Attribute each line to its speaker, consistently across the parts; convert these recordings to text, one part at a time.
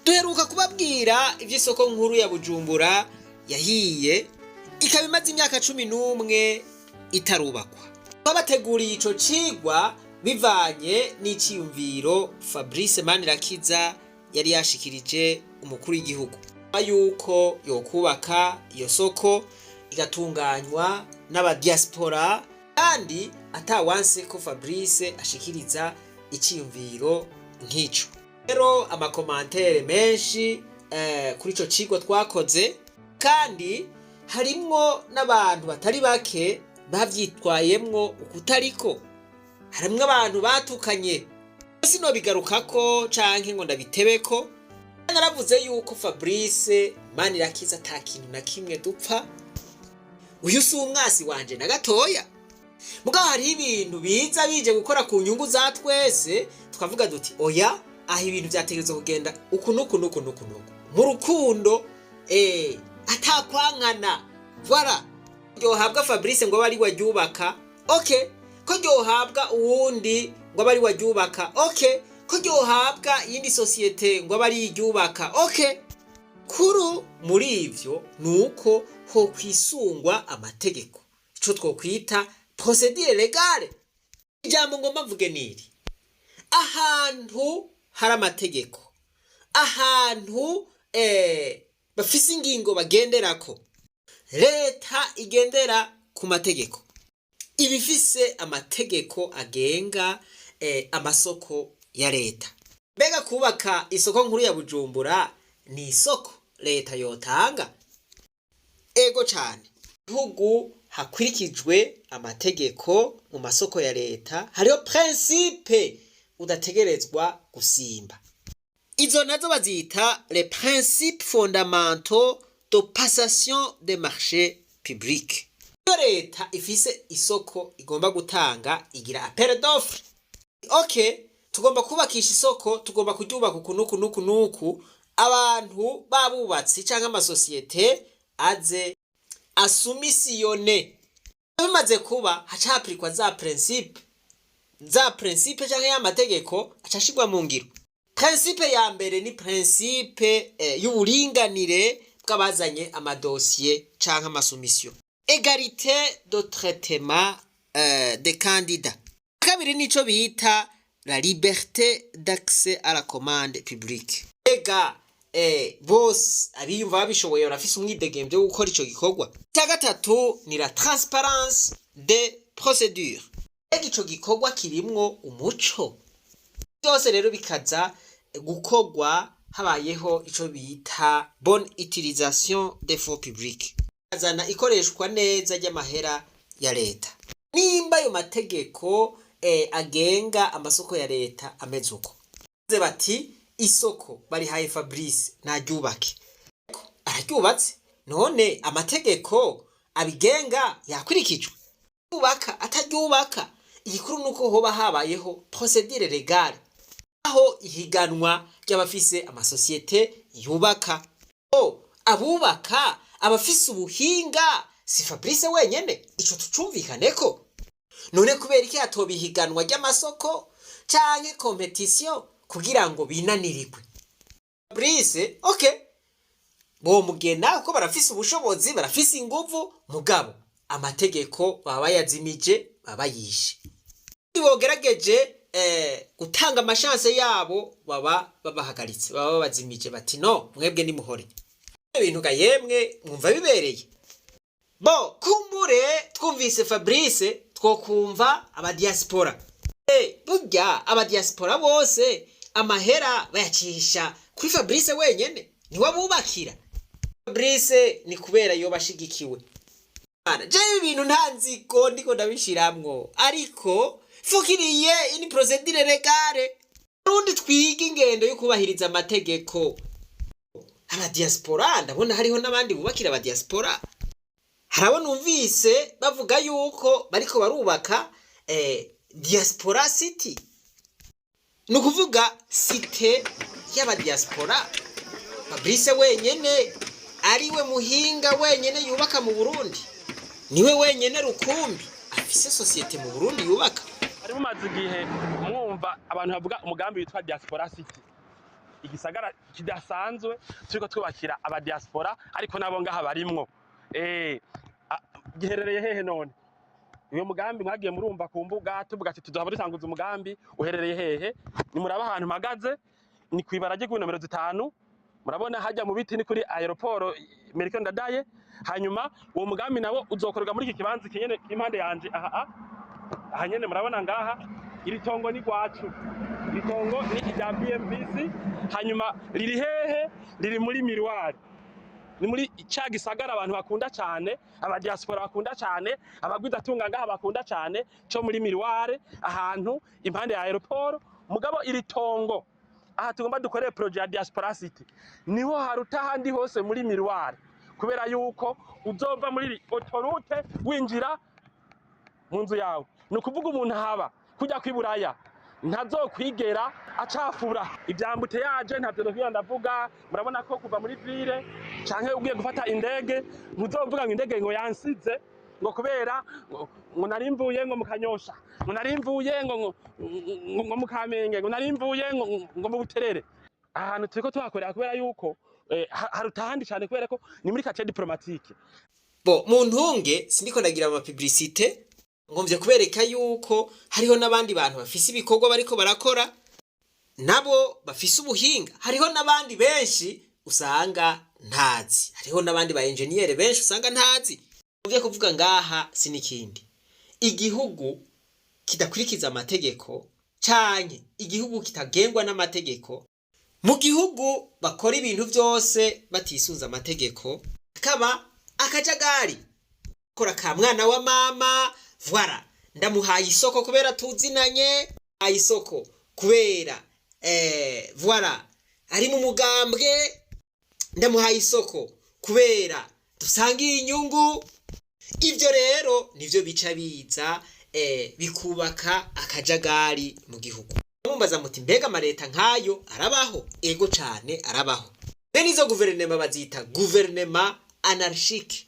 Speaker 1: Duheruka kubabwira iby'isoko nkuru ya Bujumbura yahiye, ikaba imaze imyaka 11 itarubakwa. Twabateguriye ico cigwa bivanye n'iciyumviro Fabrice Manirakiza yari yashikirije umukuru w'igihugu yuko yokubaka iyo soko igatunganywa n'abadiaspora, kandi atawanse ko Fabrice ashikiriza iciyumviro nk'ico. Rero ama commentaires menshi kuri ico cigwa twakoze, kandi harimwo n'abantu batari bake bavyitwayemwo ukutariko. Harimwo abantu batukanye, sinobigarukako canke ngo ndabitebeko. Naravuze yuko Fabrice Manirakiza ata kintu na kimwe dupfa, uyu si umwasi wanje na gatoya. Mugabo hariho ibintu biza bije gukora ku nyungu za twese, tukavuga duti: "Oya, aho ibintu vyategerezwa kugenda uku nuku nuku nuku nuku, mu rukundo, atakwankana." Voilà, ryohabwa Fabrice ngo abe ari we aryubaka, okay. Ko ryohabwa uwundi ngo abe ari we aryubaka, okay. Ko ryohabwa iyindi société ngo abe ari iryubaka, okay. Kuru muri ivyo ni uko hokwisungwa amategeko, ico twokwita procédure légale. Ijambo ngomba mvuge niri: ahantu hari amategeko, ahantu bafise ingingo bagenderako, leta igendera ku mategeko, iba ifise amategeko agenga amasoko ya leta. Mbega kubaka isoko nkuru ya Bujumbura ni isoko leta yotanga? Ego cane. Gihugu hakurikijwe amategeko mu masoko ya leta, hariho principe udategerezwa gusimba. Izo nazo bazita les principes fondamentaux de passation des marchés publics. Iyo leta ifise isoko igomba gutanga, igira appel d'offre. Okay, tugomba kubakisha isoko, tugomba kuryubaka uku nuku nuku nuku. Abantu babubatsi canke amasosiyete aze asoumissionne. Bimaze kuba, haca hapurikwa za principe canke y'amategeko aca ashirwa mu ngiro. Principe ya mbere ni principe y'uburinganire bw'abazanye amadosiye canke amasoumissions, égalité de traitement des candidats. Kabiri nico bita la liberté d'accès à la commande publique. Ega bose abiyumva babishoboye barafise umwidegemvyo wo gukora ico gikorwa. Icya gatatu ni la transparence des procédures. Ega ico gikorwa kirimwo umuco. Byose rero bikaza gukorwa habayeho ico bita bonne utilisation des fonds publics, azana ikoreshwa neza ry'amahera ya leta. Nimba ayo mategeko agenga amasoko ya leta ameze uko, bati isoko barihaye Fabrice naryubake, araryubatse. None amategeko abigenga yakurikijwe? Yubaka ataryubaka, igikuru nuko hoba habayeho procédure légale, aho ihiganwa ry'abafise amasosiyete yubaka. O abubaka, abafise ubuhinga, si Fabrice wenyene, ico tucumvikaneko. None kubera iki hatoba ihiganwa ry'amasoko canke compétition kugira ngo binanirirwe? Fabrice, okay, bomugena kuko barafise ubushobozi, barafise inguvu, mugabo amategeko baba bayazimije, baba bayishe. Bogerageje gutanga amashanse yabo, baba babahagaritse, baba babazimije, bati: "No mwebwe nimuhore." Ibintu ga yemwe mwumva bibereye bo. Kumbure twumvise Fabrice, twokumva abadiaspora. Burya abadiaspora bose amahera bayacisha kuri Fabrice wenyene, niwe abubakira? Fabrice ni kubera yoba ashigikiwe. Jewe ibintu nta nziko ndiko ndabishiramwo, ariko fukiriye ini procédure légale. Rundi twiga ingendo yo kubahiriza amategeko. Abadiaspora, ndabona hariho n'abandi bubakira abadiaspora. Harabo numvise bavuga yuko bariko barubaka diaspora city, ni ukuvuga cité y'abadiaspora. Fabrice wenyene ariwe muhinga wenyene yubaka mu Burundi, niwe wenyene rukumbi afise société mu Burundi yubaka.
Speaker 2: Bari mumaze igihe mwumva abantu bavuga umugambi witwa Diaspora City. Igisagara kidasanzwe turiko twubakira aba diaspora, ariko nabo ngaha barimwo. Giherereye hehe none uyo mugambi? Mwagiye murumva ku mbuga tuvuga ati tuzohava dutanguza umugambi. Uherereye hehe? Nimuraba ahantu mpagaze, ni kwibara ry'igihugu nomero 5. Murabona hajya mu biti, ni kuri aéroport Melchior Ndadaye. Hanyuma uwo mugambi nawo uzokorerwa muri iki kibanza kinyene impande yanje aha. Aha nyene murabona ngaha, iri tongo ni gwacu, iri tongo ni irya BMBC. Hanyuma riri hehe? Riri muri Miroir, ni muri ca gisagara abantu bakunda cane, aba diaspora bakunda cane, abagwizatunga ngaha bakunda cane, co muri Miroir, ahantu impande ya aéroport. Mugabo iri tongo aha tugomba dukorere projet ya Diaspora City niho haruta ahandi hose muri Miroir, kubera yuko uzova muri autoroute winjira mu nzu yawe. Ni ukuvuga umuntu ahaba kujya kwiburaya ntazokwigera acafura. Ibya embouteillage ntavyo nokwiga ndavuga. Murabona ko kuva muri ville canke ugiye gufata indege, ntuzovuga ngo indege ngo yansize, ngo kubera ngo nari mvuye ngo mu Kanyosha, ngo nari mvuye ngo mu Kamenge, ngo nari mvuye ngo mu Buterere. Ahantu turiko tuhakorera kubera yuko haruta ahandi cane, kubera ko ni muri quartier diplomatique.
Speaker 1: Bo mu ntunge sindiko ndagira ama publicité, ngomvye kubereka yuko hariho n'abandi bantu bafise ibikorwa bariko barakora, nabo bafise ubuhinga. Hariho n'abandi benshi usanga ntazi, hariho n'abandi ba engineer benshi usanga ntazi. Ngomvye kuvuga ngaha sinikindi: igihugu kidakurikiza amategeko canke igihugu kitagengwa n'amategeko, mu gihugu bakora ibintu vyose batisunze amategeko, kaba akajagari. Kora ka mwana wa mama, voilà, ndamuhaye isoko kubera tuzinanye, aye isoko kubera voilà, ari mu mugambwe, ndamuhaye isoko kubera dusangiye inyungu. Ivyo rero nivyo bica biza bikubaka akajagari mu gihugu. Mumbaza muti: "Mbega amaleta nk'ayo arabaho?" Ego cane, arabaho. Bene izo guverinema bazita gouvernement anarchique.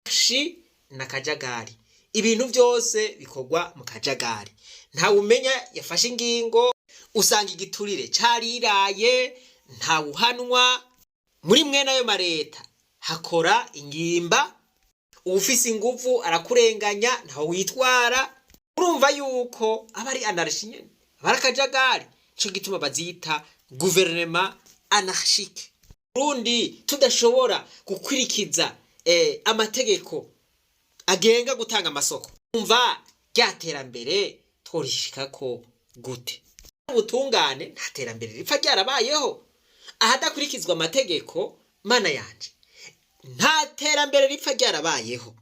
Speaker 1: Shi na kajagari, ibintu byose bikorwa mu kajagari, ntawe umenya yafashe ingingo. Usanga igiturire cariraye, ntawuhanwa. Muri mwene ayo mareta hakora ingimba, uwufise inguvu arakurenganya, ntawe witwara. Urumva yuko aba ari anarchie nyene, aba ari akajagari. Nico gituma bazita gouvernement anarchique. Burundi tudashobora gukurikiza amategeko agenga gutanga amasoko, umva rya terambere tworishikako gute? Ubutungane, nta terambere ripfa ryarabayeho ahadakurikizwa amategeko. Mana yanje, nta terambere ripfa ryarabayeho.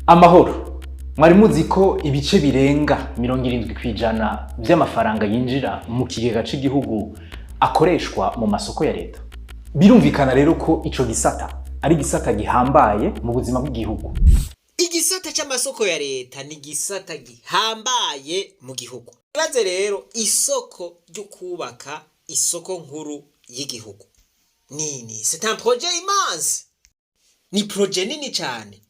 Speaker 3: Amahoro. Mwari muzi ko ibice birenga 70% by'amafaranga yinjira mu kigega cy'igihugu akoreshwa mu masoko ya leta? Birumvikana rero ko ico gisata ari igisata gihambaye mu buzima bw'igihugu.
Speaker 1: Igisata c'amasoko ya leta ni igisata gihambaye mu gihugu. Ibaze rero isoko ryo kubaka isoko nkuru y'igihugu nini, c'est un projet immense, ni projet nini cane.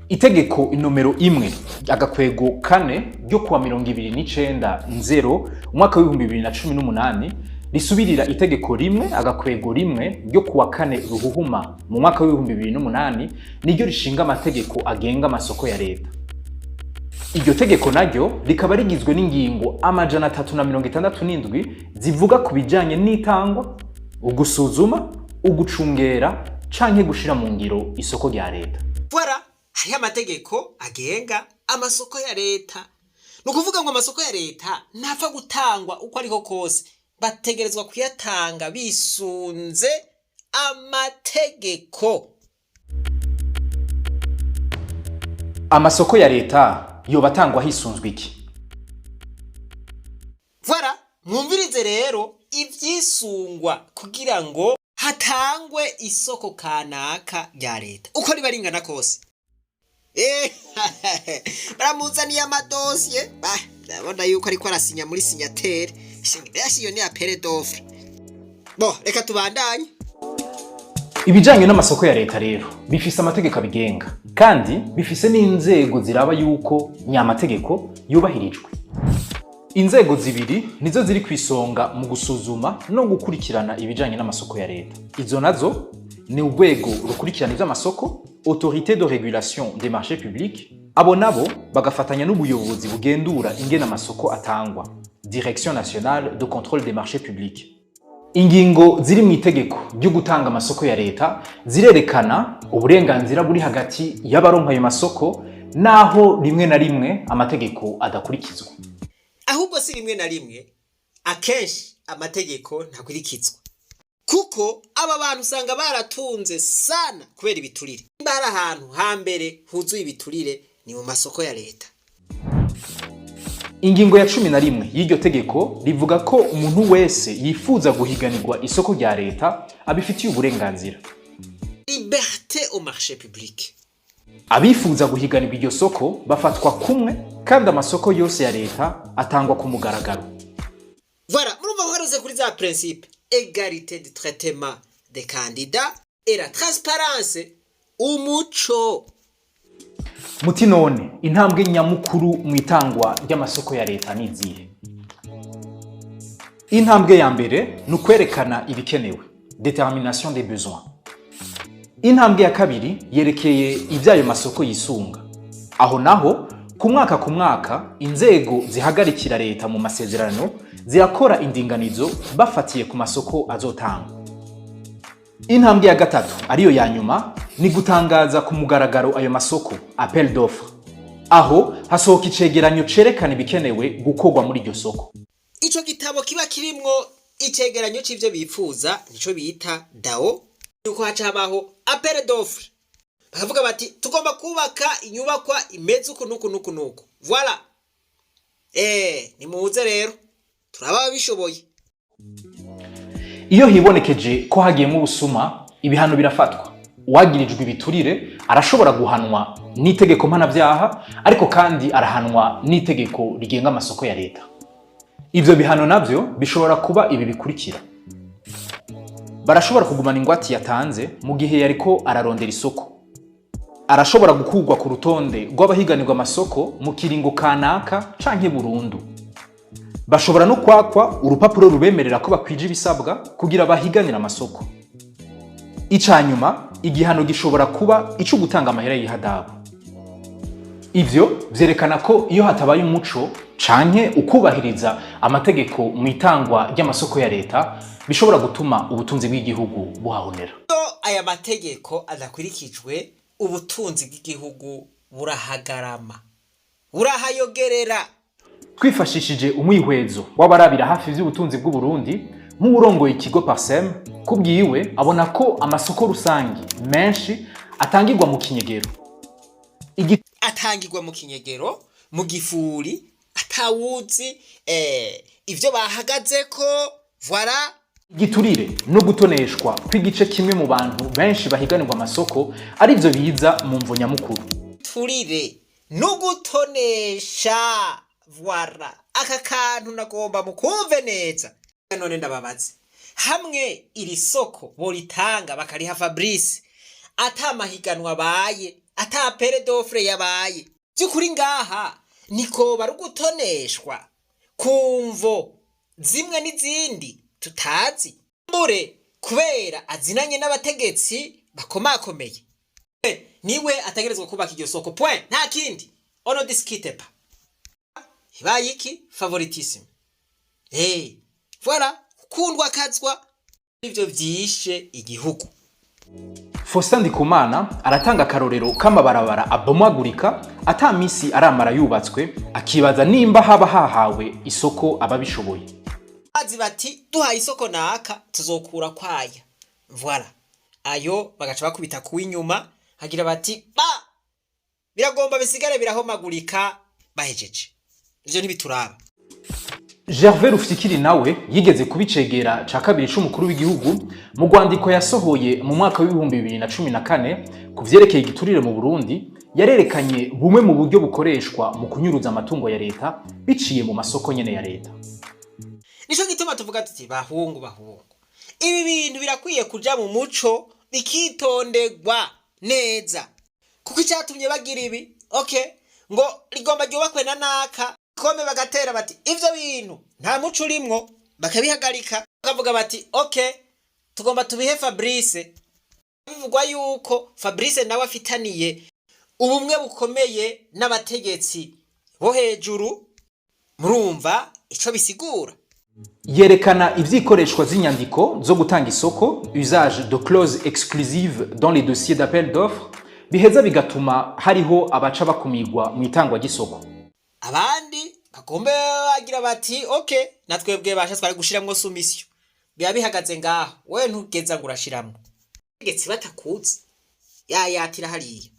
Speaker 3: Itegeko inomero 1-4 ryo kuwa 29 nzero umwaka w'2018 risubirira itegeko 1-1 ryo kuwa 4 Ruhuhuma mu mwaka w'2008 niryo rishinga amategeko agenga amasoko ya leta. Iryo tegeko naryo rikaba rigizwe n'ingingo 367 zivuga ku bijanye n'itangwa, ugusuzuma, ugucungera canke gushira mu ngiro isoko rya leta.
Speaker 1: Voilà, hariho amategeko agenga amasoko ya leta. Ni ukuvuga ngo amasoko ya leta ntapfa gutangwa uko ariko kose, bategerezwa kuyatanga bisunze amategeko.
Speaker 3: Amasoko ya leta yoba atangwa hisunzwe iki?
Speaker 1: Voilà, mwumvirize rero ivyisungwa kugira ngo hatangwe isoko kanaka rya leta, uko riba ringana kose. Baramuzaniye amadosiye. Bah, ndabona yuko ariko arasinya muri signature. Iyo ni appel d'offre. Bo reka tubandanye.
Speaker 3: Ibijanye n'amasoko ya leta rero bifise amategeko abigenga, kandi bifise n'inzego ziraba yuko nyamategeko yubahirijwe. Inzego zibiri nizo ziri ku isonga mu gusuzuma no gukurikirana ibijanye n'amasoko ya leta. Izo nazo ni urwego rukurikirana ivy'amasoko, Autorité de régulation des marchés publics, abo nabo bagafatanya n'ubuyobozi bugendura ingene amasoko atangwa, Direction nationale de contrôle des marchés publics. Ingingo ziri mu itegeko ryo gutanga amasoko ya leta zirerekana uburenganzira buri hagati y'abaronka ayo masoko, naho rimwe na rimwe amategeko adakurikizwa.
Speaker 1: Ahubwo si rimwe na rimwe, akenshi amategeko ntakurikizwa, kuko aba bantu usanga baratunze sana kubera ibiturire. Nimba hari ahantu hambere huzuye ibiturire, ni mu masoko ya leta.
Speaker 3: Ingingo ya 11 y'iryo tegeko rivuga ko umuntu wese yifuza guhiganirwa isoko rya leta abifitiye uburenganzira.
Speaker 1: Liberté au marché public.
Speaker 3: Abifuza guhiganirwa iryo soko bafatwa kumwe, kandi amasoko yose ya leta atangwa ku mugaragaro.
Speaker 1: Voilà, murumva ko haruze kuri za principe: égalité de traitement des candidats et la transparence, umuco.
Speaker 3: Muti none intambwe nyamukuru mu itangwa ry'amasoko ya leta ni izihe? Intambwe ya mbere ni ukwerekana ibikenewe, détermination des besoins. Intambwe ya kabiri yerekeye iby'ayo masoko yisunga. Aho naho, ku mwaka ku mwaka, inzego zihagarikira leta mu masezerano zirakora indinganizo bafatiye ku masoko azotangwa. Intambwe ya gatatu, ariyo ya nyuma, ni gutangaza ku mugaragaro ayo masoko, appel d'offre. Aho hasohoka icegeranyo cerekana ibikenewe gukorwa muri iryo soko.
Speaker 1: Ico gitabo kiba kirimwo icegeranyo c'ivyo bipfuza nico bita DAO. Yuko haca habaho appel d'offre, bakavuga bati: "Tugomba kubaka inyubakwa imeze uku nuku nuku nuku." Voilà, nimuze rero turaba bishoboye.
Speaker 3: Iyo hibonekeje ko hagiyemo ubusuma, ibihano birafatwa. Uwagirijwe ibiturire arashobora guhanwa n'itegeko mpanabyaha, ariko kandi arahanwa n'itegeko rigenga amasoko ya leta. Ivyo bihano navyo bishobora kuba ibi bikurikira: barashobora kugumana ingwate yatanze mu gihe yariko ararondera isoko, arashobora gukurwa ku rutonde rw'abahiganirwa amasoko mu kiringo kanaka canke burundu, bashobora no kwakwa urupapuro rubemerera ko bakwije ibisabwa kugira bahiganire amasoko. Ica nyuma, igihano gishobora kuba ico gutanga amahera y'ihadabu. Ivyo vyerekana ko iyo hatabaye umuco canke ukubahiriza amategeko mu itangwa ry'amasoko ya leta, bishobora gutuma ubutunzi bw'igihugu buhahonera.
Speaker 1: Iyo aya mategeko adakurikijwe, ubutunzi bw'igihugu burahagarama, burahayogerera.
Speaker 3: Twifashishije umwihwezo w'abarabira hafi ivy'ubutunzi bw'Uburundi, nk'uwurongoye ikigo Parsem, kubwiwe abona ko amasoko rusangi menshi atangirwa mu kinyegero.
Speaker 1: Atangirwa mu kinyegero, mu gifuri, atawuzi ivyo bahagazeko, voilà.
Speaker 3: Igiturire no gutoneshwa kw'igice kimwe mu bantu benshi bahiganirwa amasoko arivyo biza mu mvo nyamukuru.
Speaker 1: Turire no gutonesha, voilà. Aka kantu nagomba mukumve neza. None ndababaze, hamwe iri soko boritanga bakariha Fabrice, ata mahiganwa abaye, ata appel d'offre yabaye, by'ukuri ngaha niko bari gutoneshwa ku mvo zimwe n'izindi tutazi, mbure kubera azinanye n'abategetsi bakomakomeye, niwe ategerezwa kubaka iryo soko, point, nta kindi, on ne discute pas. Ibaye iki? Favoritisme, hey, voilà, kundwa kazwa, ivyo vyishe igihugu.
Speaker 3: Faustin Ndikumana aratanga akarorero k'amabarabara abomagurika ata misi aramara yubatswe, akibaza nimba haba hahawe isoko ababishoboye.
Speaker 1: Bazi bati: "Duhaye isoko naka tuzokura kwaya." Voilà, ayo bagaca bakubita kuw'inyuma, hagira bati: "Ba biragomba bisigare birahomagurika." Bahejeje, ivyo ntibituraba.
Speaker 3: Gervais Rufyikiri nawe yigeze kubicegera ca kabiri c'umukuru w'igihugu, mu rwandiko yasohoye mu mwaka w'2014 ku vyerekeye igiturire mu Burundi, yarerekanye bumwe mu buryo bukoreshwa mu kunyuruza amatungo ya leta biciye mu masoko nyene ya leta.
Speaker 1: Nico gituma tuvuga tuti: "Bahungu, bahungu, ibi bintu birakwiye kuja mu muco, bikitonderwa neza." Kuko icyatumye bagira ibi, okay, ngo rigomba ryubakwe na naka, Kome bagatera bati ivyo bintu nta muco urimwo, bakabihagarika, bakavuga bati ok, tugomba tubihe Fabrice. Bivugwa yuko Fabrice nawe afitaniye ubumwe bukomeye n'abategetsi bo hejuru. Murumva ico bisigura.
Speaker 3: Yerekana ivyikoreshwa z'inyandiko zo gutanga isoko, usage de clauses exclusives dans les dossiers d'appel d'offres, biheza bigatuma hariho abaca bakumigwa mu itangwa ry'isoko.
Speaker 1: Abandi bagombe bagira bati ok, natwebwe basha twari gushiramwo soumission. Biba bihagaze ngaho, wewe ntugeza ngo urashiramwo, abategetsi batakuzi yayatira hariya.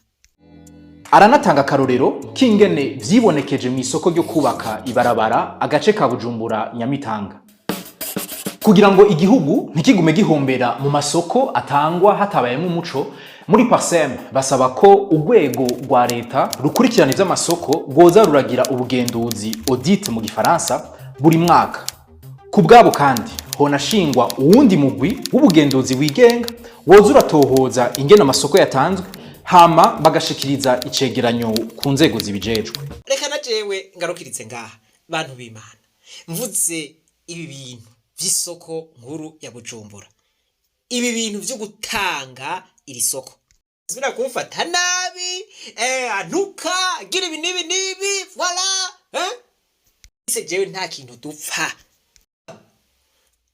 Speaker 3: Aranatanga akarorero k'ingene vyibonekeje mu isoko ryo kubaka ibarabara agace ka Bujumbura Nyamitanga. Kugira ngo igihugu ntikigume gihombera mu masoko atangwa hatabayemo umuco, muri Parsem basaba ko urwego rwa leta rukurikirana ivy'amasoko rwoza ruragira ubugenduzi, audit mu gifaransa, buri mwaka. Ku bwabo kandi honashingwa uwundi mugwi w'ubugenduzi wigenga woza uratohoza ingene amasoko yatanzwe, hama bagashikiriza icegeranyo ku nzego zibijejwe.
Speaker 1: Reka na jewe ngarukiritse ngaha, bantu b'Imana. Mvuze ibi bintu vy'isoko nkuru ya Bujumbura, ibi bintu vyo gutanga iri soko, subira kumfata nabi, antuka gira ibi n'ibi n'ibi, voilà, eh? Se jewe nta kintu dupfa,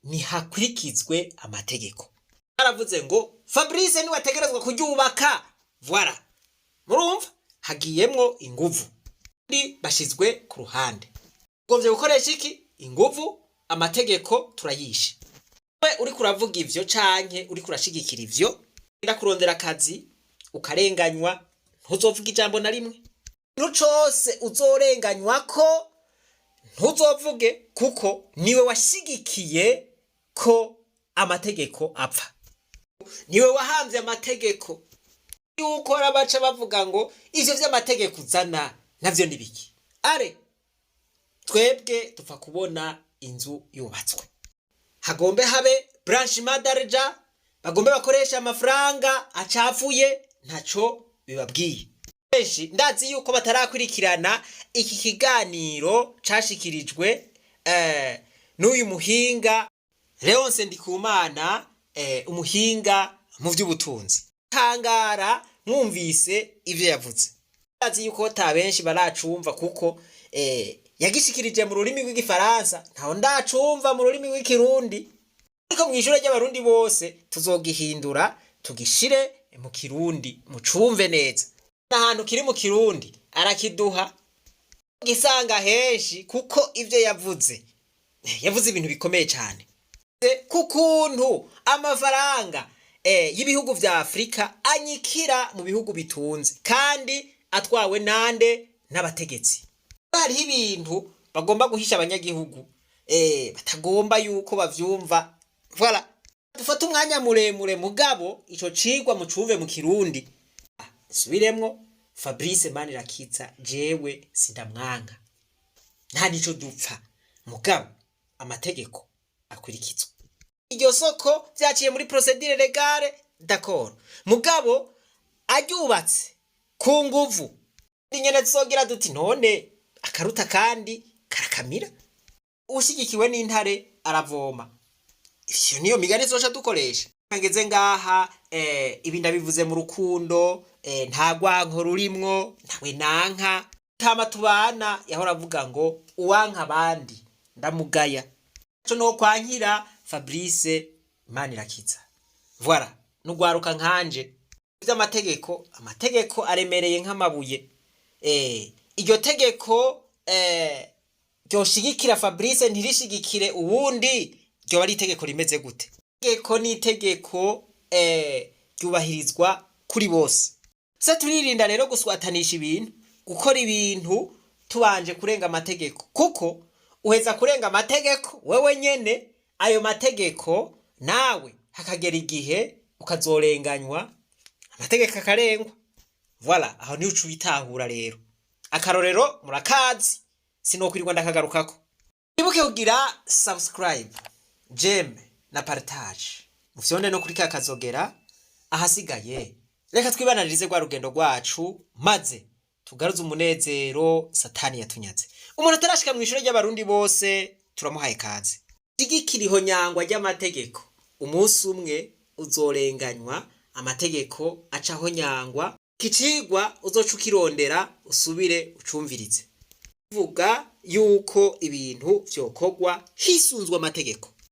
Speaker 1: nihakurikizwe amategeko. Aravuze ngo Fabrice niwe ategerezwa kuryubaka, voilà. Murumva hagiyemwo inguvu, ndi bashizwe ku ruhande. Ugomvye gukoresha iki? Inguvu. Amategeko turayishe. We uriko uravuga ivyo canke uriko urashigikira ivyo, enda kurondera akazi ukarenganywa, ntuzovuga ijambo na rimwe. Ikintu cose uzorenganywa ko ntuzovuge, kuko niwe washigikiye ko amategeko apfa, niwe wahamvye amategeko. Yuko baca bavuga ngo ivyo vy'amategeko uzana navyo ni biki? Are twebwe dupfa kubona inzu yubatswe, hagombe habe blanchiment d'argent, bagombe bakoresha amafaranga acafuye, ntaco bibabwiye. Benshi ndazi yuko batarakurikirana iki kiganiro cashikirijwe n'uyu muhinga Leonce Ndikumana, umuhinga mu vy'ubutunzi. Tangara mwumvise ivyo yavuze. Ndazi yuko ta benshi baracumva, kuko yagishikirije mu rurimi rw'igifaransa, ntaho ndacumva mu rurimi rw'ikirundi. Ariko mw'ishure ry'abarundi bose tuzogihindura tugishire mu kirundi mucumve neza. Ahantu kiri mu kirundi arakiduha gisanga henshi, kuko ivyo yavuze, yavuze ibintu bikomeye cyane ku kuntu amafaranga y'ibihugu vya Afurika anyikira mu bihugu bitunze kandi atwawe nande? N'abategetsi. Hariho ibintu bagomba guhisha abanyagihugu, batagomba yuko bavyumva. Voilà, dufate umwanya muremure, mugabo ico cigwa mucumve mu kirundi. Subiremwo, Fabrice Manirakiza jewe sindamwanka, nta nico dupfa, mugabo amategeko akurikizwa. Iryo soko vyaciye muri procédure légale, d'accord, mugabo aryubatse ku nguvu nyene tuzogira duti none akaruta kandi karakamira. Ushigikiwe n'intare aravoma. Iyo niyo migani zoca dukoresha. Ngeze ngaha, ibi ndabivuze mu rukundo, nta rwanko rurimwo, ntawe nanka. Tama tubana yahora avuga ngo uwanka abandi ndamugaya. Co no kwankira Fabrice Manirakiza, voilà, nugwaruka nkanje. Vy'amategeko, amategeko aremereye nk'amabuye. Iryo tegeko ryoshigikira Fabrice ntirishigikire uwundi, ryoba ari itegeko rimeze gute? Itegeko ni itegeko, ryubahirizwa kuri bose. Se turirinda rero guswatanisha ibintu, gukora ibintu tubanje kurenga amategeko, kuko uheza kurenga amategeko wewe nyene ayo mategeko, nawe hakagera igihe ukazorenganywa, amategeko akarengwa. Voilà, aho niho uca ubitahura rero. Akarorero murakazi, sinokwirirwa ndakagarukako. Ibuke kugira subscribe, j'aime na partage, mufyonde no kuri ka kazogera. Ahasigaye reka twibananirize rwa rugendo rwacu, maze Tugaruze umunezero Satani yatunyaze. Umuntu atarashika mu ishure ry'Abarundi bose, turamuhaye kaze. Shigikira nyangwa ry'amategeko. Umunsi umwe uzorenganywa, amategeko acaho nyangwa. Kicigwa uzoca ukirondera, usubire ucumvirize. Vuga yuko ibintu vyokorwa hisunzwe amategeko.